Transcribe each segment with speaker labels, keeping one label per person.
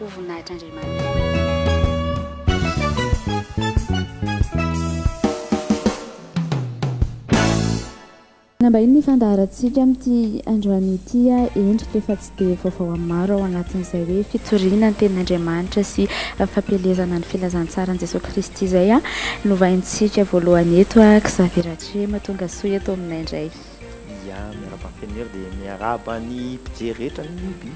Speaker 1: Ho voninahitr'Andriamanitra. Nambahiny ny fandaharantsika amin'ity androany ity endrika efa tsy dia vaovao amin'ny maro ao anatin'izay hoe fitoriana ny tenin'Andriamanitra sy fampielezana ny filazantsaran'i Jesoa Kristy izay novahintsika voalohany eto Xavier Ratrema tonga soa eto aminay indray.
Speaker 2: Ia, miarahaba an'i Fenohery dia miarahaba ny mpijery rehetra ny Mibi.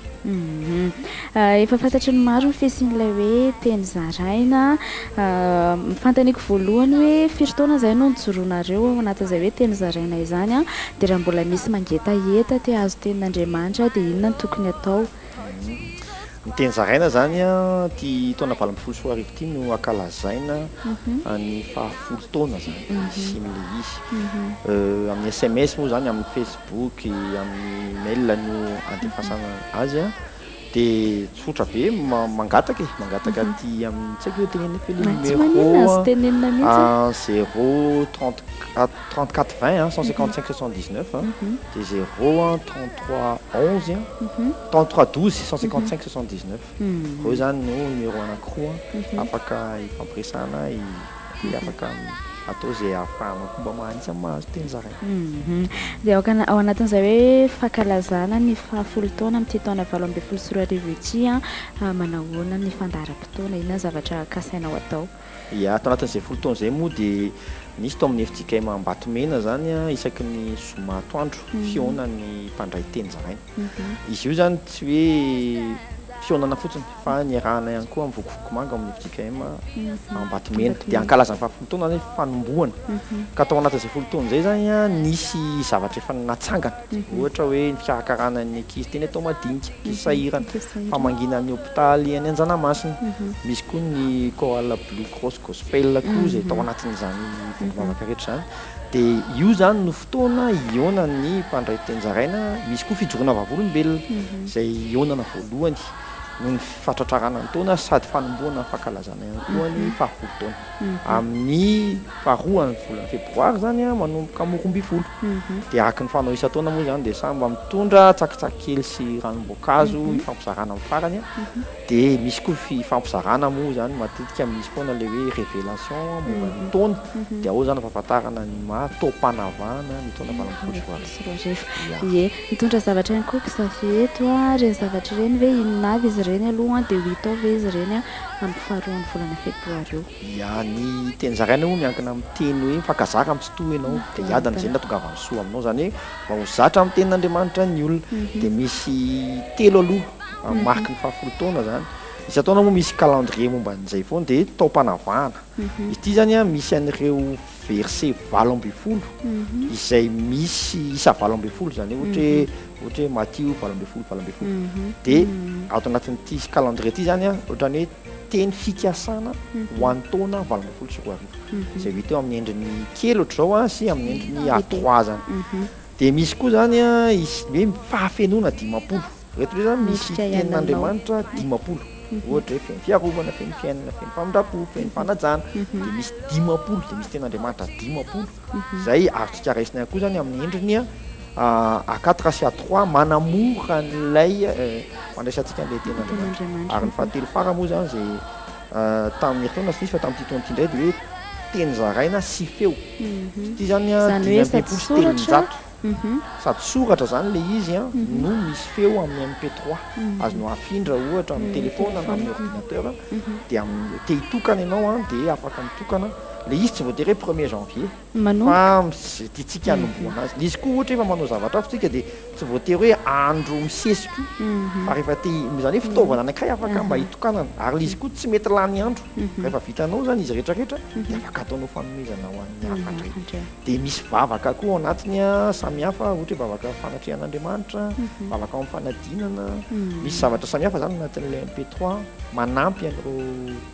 Speaker 1: Efa fantatry ny maro ny fisian'ilay hoe teny zaraina. Ny fanontaniako voalohany hoe firy taona izay no nijoroanareo ao anatin'izay hoe teny zaraina izany dia raha mbola misy mangetaheta te hahazo tenin'Andriamanitra dia inona no tokony atao?
Speaker 2: Ny teny zaraina izany ity taona 2018 ity no ankalazaina ny fahafolo taona izany nisian'ilay izy. Amin'ny sms moa izany, amin'ny facebook, amin'ny mail no andefasana azy. Dia tsotra be, mangataka e, mangataka aty amin'ny, tsy haiko hoe tenenina eto ve ilay numéro an, zéro trente 34 20 155 79 dia 0 33 11 33 12 155 79 ireo izany no numéro anankiroa afaka ifampiresahana dia afaka atao izay ahafahanao koa mba mahanisa mahazo teny zaraina.
Speaker 1: Dia aoka ao anatin'izay hoe fankalazana ny fahafolo taona amin'ity taona 2018 ity, manahoana ny fandaharam-potoana, inona ny zavatra kasainao atao?
Speaker 2: Ia, tao anatin'izay folo taona izay moa dia nisy tao amin'ny fjkm Ambatomena izany isaky ny zoma atoandro fihaonan'ny mpandray teny zaraina. Izy io izany tsy hoe fihaonana fotsiny fa niarahana ihany koa amin'ny Vokovoko-manga ao amin'ny fjkm Ambatomena. Dia ankalazan'ny fahafolo taona izany hoe fanombohana. Ka tao anatin'izay folo taona izay izany nisy zavatra efa natsangana. Ohatra hoe ny fikarakarana ny ankizy teny Antohomadinika, ankizy sahirana, famangiana ny hopitaly any Anjanamasina. Misy koa ny chorale Blue Cross Gospel koa izay tao anatin'izany vondrom-bavaka rehetra izany. Dia io izany no fotoana hihaonan'ny mpandray teny zaraina. Misy koa fijoroana vavolombelona izay hihaonana voalohany noho ny fahatratrarana ny taona sady fanombohana ny fankalazana ihany koa ny fahafolo taona. Amin'ny faharoan'ny volana febroary izany manomboka amin'ny 12. Dia araka ny fanao isan-taona moa izany dia samy mba mitondra tsakitsaky kely sy ranom-boankazo hifampizarana amin'ny farany. Dia misy koa fifampizarana moa izany matetika misy foana ilay hoe révélation momba ny taona. Dia ao izany ampahafantarana ny maha taom-panavahana ny taona 2018.
Speaker 1: Ia. Ie. Mitondra zavatra ihany koa Xavier eto a, ireny zavatra ireny ve inona avy izy ireny aloha an, dia ho hita ao ve izy ireny amin'ny faharoan'ny volana febroary io?
Speaker 2: Ia, ny teny zaraina moa miankina amin'ny teny hoe mifankazara amin'ny tsitoha ianao, dia hiadana izay no nahatongavan'ny soa aminao, izany hoe mba ho zatra amin'ny tenin'Andriamanitra ny olona. Dia misy telo aloha mariky ny fahafolo taona izany. Isan-taona moa misy calendrier momba an'izay foana, dia taom-panavahana. Izy ity izany an, misy an'ireo verset 18 izay misy isa 18, izany hoe ohatra hoe ohatra hoe Matio 18 18. Dia ato anatin'ity calendrier ity izany an, ohatran'ny hoe teny fikasana ho an'ny taona 2018. Izay ho hita eo amin'ny endriny kely ohatr'izao an, sy amin'ny endriny A trois izany. Dia misy koa izany an, isy ny hoe fahafenoana 50. Ireto indray izany misy tenin'Andriamanitra 50. Ohatra hoe feno fiarovana, feno fiainana, feno famindram-po, feno fanajana. Dia misy 50, dia misy tenin'Andriamanitra 50. Izay azontsika raisina ihany koa izany amin'ny endriny A quatre sy A trois manamora an'ilay fandraisantsika an'ilay tenin'Andriamanitra. Ary ny fahatelo farany moa izany izay tamin'ny herintaona tsy nisy fa tamin'ity taona ity indray dia hoe teny zaraina sy feo. Ity izany 365. Sady soratra izany ilay izy no misy feo amin'ny MP trois. Azonao afindra ohatra amin'ny telefaonina na amin'ny ordinateur dia amin'ny te hitokana ianao dia afaka mitokana. Ilay izy tsy voatery hoe premier janvier. Fa izay tiantsika hanombohana azy. Ilay izy koa ohatra efa manao zavatra hafa isika dia tsy voatery hoe andro misesy koa fa rehefa te izany hoe fitaovana anankiray afaka mba hitokanana. Ary ilay izy koa tsy mety lany andro. Rehefa vitanao izany izy rehetra rehetra dia afaka ataonao fanomezana ho an'ny hafa indray. Dia misy vavaka koa ao anatiny samihafa, ohatra hoe vavaka fanatrehan'Andriamanitra, vavaka ao amin'ny fanadinana. Misy zavatra samihafa izany anatin'ilay MP trois manampy an'ireo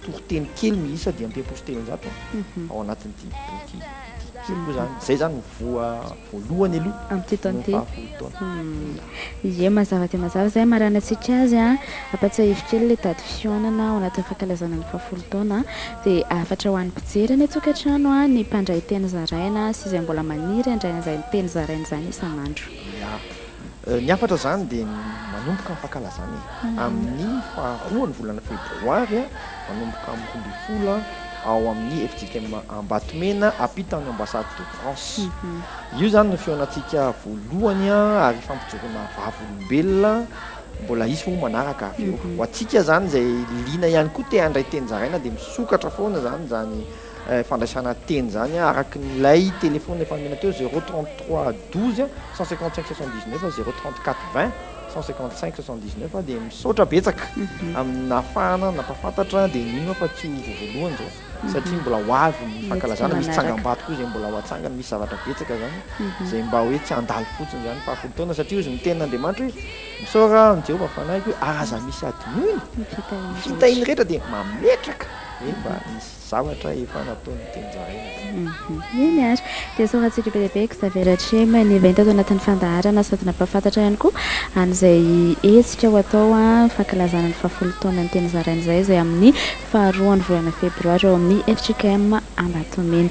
Speaker 2: toriteny kely miisa 350 ao anatin'ity boky ity. Izay koa izany, izay izany no voa voalohany aloha
Speaker 1: Amin'ity taona
Speaker 2: noho ny
Speaker 1: ity.
Speaker 2: fahafolo taona.
Speaker 1: Ie, mazava dia mazava izay hamaranantsika azy an. Ampatsiahivo kely ilay daty fihaonana ao anatin'ny fankalazana ny fahafolo taona. Dia hafatra ho an'ny mpijery any an-tokantrano, ny mpandray teny zaraina sy izay mbola maniry handray an'izay teny zaraina izany isan'andro.
Speaker 2: Ia. Ny hafatra izany dia manomboka ny fankalazana e, amin'ny faharoan'ny volana febroary manomboka amin'ny 12 ao amin'ny fjkm Ambatomena ampitan'ny ambassade de France. Io izany no fihaonantsika voalohany ary fampijoroana vavolombelona mbola hisy moa manaraka avy eo. Ho antsika izany izay liana ihany koa te handray teny zaraina dia misokatra foana izany izany fandraisana teny izany araka ilay telephone efa nomena teo 0 33 12 155 79 0 34 20 155 79. Dia misaotra betsaka amin'ny nahafahana nampafantatra, dia mino aho fa tsy ho voalohany zao satria mbola ho avy ny fankalazana, misy tsangambato koa zay mbola ho atsangana, misy zavatra betsaka zany zay mba hoe tsy handalo fotsiny zany faha-10 taona, satria izy mitenin'Andriamanitra hoe misaora an'i Jehovah fanahiko hoe ary aza misy adinoiny fitahiny rehetra, dia mametraka hoe mba nisy zavatra efa nataon'ny Teny Zaraina zany.
Speaker 1: Eny ary, dia isaorantsika be dia be Xavier Ratrema nivahiny tato anatin'ny fandaharana sady nampahafantatra ihany koa an'izay hetsika ho atao fankalazana ny faha-10 taonan'ny Teny Zaraina izay, izay amin'ny faharoan'ny volana febroary ao amin'ny fjkm Ambatomena.